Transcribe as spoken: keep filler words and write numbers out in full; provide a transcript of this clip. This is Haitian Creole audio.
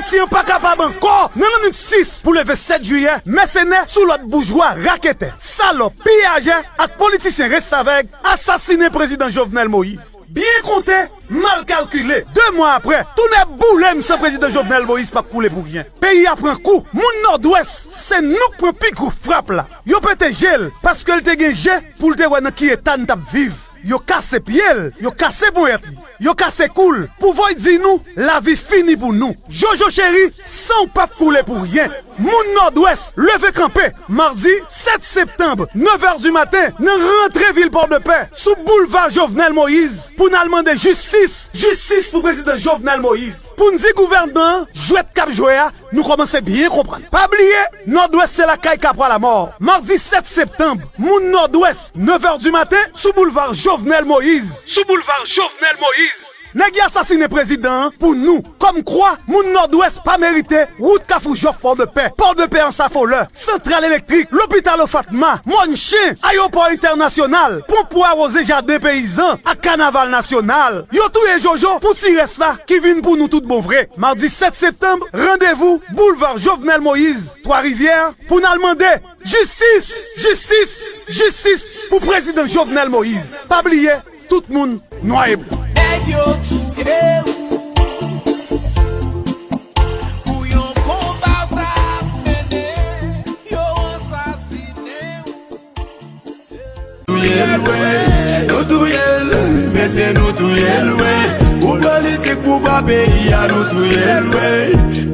Si an pa kapab ankò, nan lannwit sis pou leve sèt jiyè, mèsenè sou lòd boujwa, raketè, salòp, piyajè ak politisyen restavèg asasinen prezidan Jovenel Moïse. Byen konte, mal kalkile, de mwa apre, tou nèg boule m san prezidan Jovenel Moïse p ap koule pou ryen. Peyi a pran kou, moun Nòdwès, se nou k pran pi gwo frap la. Yo pete je l, paske l te gen je pou l te wè nan ki eta n t ap viv. Yo kase pye l, yo kase ponyèt li, yo kase kou l, pou voye di nou, lavi fini pou nou. Jojo cheri, san w p ap koule pou ryen. Moun Nòdwès, leve kanpe! Madi sèt septanm, nèf è di maten, nan rantre vil Pòdepè, sou boulva Jovenel Moïse, pou n al mande jistis, jistis pou prezidan Jovenel Moïse. Pou n di gouvènman an, jwèt k ap jwe a, nou kòmanse byen konprann. Pa bliye, Nòdwès se lakay Kapwa Lamò. Madi sèt septanm, moun Nòdwès, nèf è di maten, sou boulva Jovenel Moïse. Sou boulva Jovenel Moïse. Nèg yo asasinen prezidan an pou nou. Kòmkwa, moun Nòdwès pa merite wout Kafou Jòf Pòdepè, Pòdepè Ansafolè, santral elektrik, lopital Ofatma, Mòn Chen, ayewopò entènasyonal, ponp pou awoze jaden peyizan ak kanaval nasyonal. Yo touye Jojo pou ti rès la ki vin pou nou tout bon vre. Madi sèt septanm, randevou boulva Jovenel Moïse, Twa Rivyè, pou n al mande jistis, jistis, jistis pou prezidan Jovenel Moïse. Pa bliye, tout moun nwa e blan. Nèg yo touye w pou yon konba w t ap mennen, yo ansasinen w. Touye l, wi, nou touye l, mesye, nou touye l, wi. Pou politik, pouvwa peyi a, nou touye l, wi.